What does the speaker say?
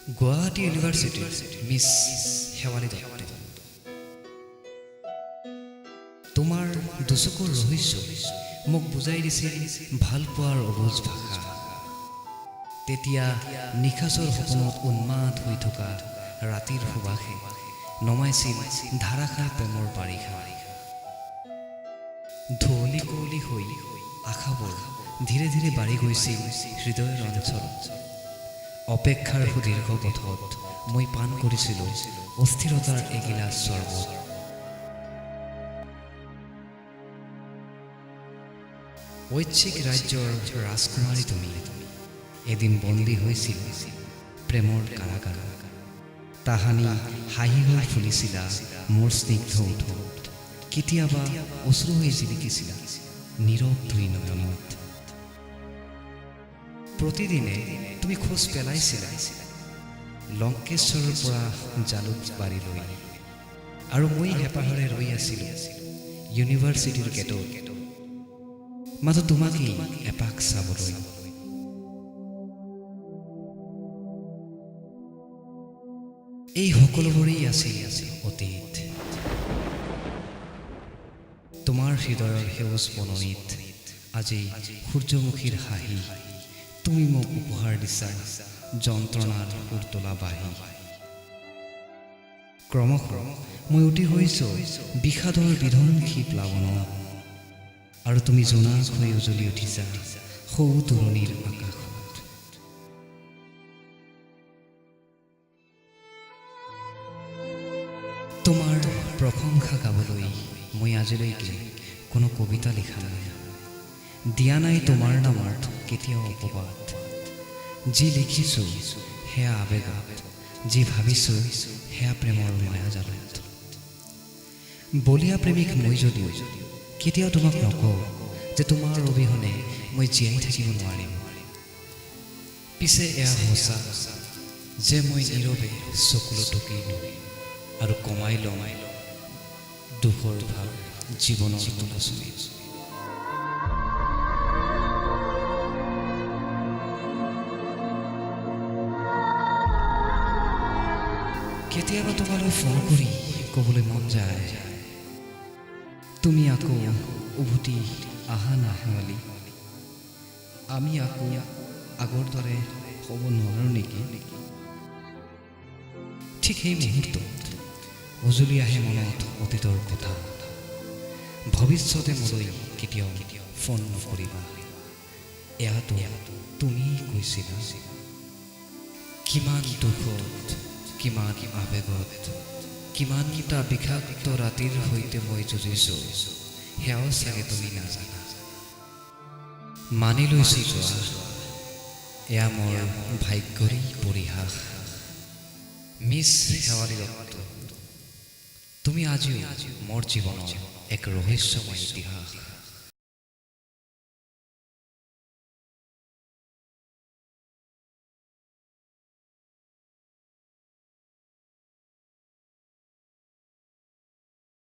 গুৱাহাটী ইউনিভাৰ্চিটিৰ মিছ শেৱালী দত্ত, তোমাৰ দুচকুৰ ৰহস্য মোক বুজাই দিছিল ভাল পোৱাৰ অবুজ ভাষা। তেতিয়া নিশাচৰ সপোনত উন্মাদ হৈ থকা ৰাতিৰ সুবাসে নমাইছিল ধাৰাসাৰ প্ৰেমৰ বাৰিষা। ধুঁৱলি কুঁৱলী হৈ আশাবোৰ ধীৰে ধীৰে বাঢ়ি গৈছিল হৃদয়ৰ অঞ্চলত। অপেক্ষাৰ সুদীৰ্ঘ পথত মই পান কৰিছিলোঁ অস্থিৰতাৰ এগিলাচ চৰ্বত। ঐচ্ছিক ৰাজ্যৰ ৰাজকুমাৰী তুমি এদিন বন্দী হৈছিল প্ৰেমৰ কাৰাগাৰত। তাহানি হাঁহি হৈ ফুলিছিলা মোৰ স্নিগ্ধ ওঁঠত, কেতিয়াবা অশ্ৰু হৈ জিলিকিছিলা নীৰৱ দুই নয়নত। প্ৰতিদিনে তুমি খোজ পেলাইছিলা লংকেশ্বৰৰ পৰা জালুকবাৰীলৈ আৰু মই হেঁপাহেৰে ৰৈ আছিলোঁ ইউনিভাৰ্চিটিৰ গেটত, মাথো তোমাকেই এপাক চাবলৈ। এই সকলোবোৰেই আছিল অতীত। তোমাৰ হৃদয়ৰ সেউজ বননিত আজি সূৰ্যমুখীৰ হাঁহি, তুমি মোক উপহাৰ দিছা যন্ত্ৰণাৰ সুৰ তোলা বাঁহী। ক্ৰমশঃ মই উটি হৈছোঁ বিষাদৰ বিধ্বংসী প্লাৱনত আৰু তুমি জোনাক হৈ উজলি উঠিছা সৌ দূৰণিৰ আকাশত। তোমাৰ প্ৰশংসা গাবলৈ মই আজিলৈকে কোনো কবিতা লিখা নাই, দিয়া নাই তোমাৰ নামত কেতিয়াও অপবাদ। যি লিখিছোঁ সেয়া আৱেগত, যি ভাবিছোঁ সেয়া প্ৰেমৰ মায়াজালত। বলীয়া প্ৰেমিক মই যদিও কেতিয়াও তোমাক নকওঁ যে তোমাৰ অবিহনে মই জীয়াই থাকিব নোৱাৰিম। পিছে এয়া সঁচা যে মই নীৰৱে চকুলো টুকিম আৰু কমাই ল'ম দুখৰ ভাৰ জীৱনৰ তুলাচনীত। কেতিয়াবা তোমালৈ ফোন কৰি ক'বলৈ মন যায়, তুমি আকৌ উভতি আহা না শেৱালি, আমি আকৌ আগৰ দৰে হ'ব নোৱাৰোঁ নেকি? ঠিক সেই মুহূৰ্তত উজলি আহে মনত অতীতৰ কথা। ভৱিষ্যতে মোলৈ কেতিয়াও ফোন নকৰিবা, এয়াতো তুমিয়েই কৈছিলা। কিমান দুখত, কিমান আৱেগত, কিমানটা বিষাক্ত ৰাতিৰ সৈতে মই যুঁজিছোঁ, সেয়াও চাগে তুমি নাজানা। মানি লৈছোঁ যোৱা, এয়া মোৰ ভাগ্যৰেই পৰিহাস। মিছ শেৱালী দত্ত, তুমি আজিও মোৰ জীৱনৰ এক ৰহস্যময় ইতিহাস।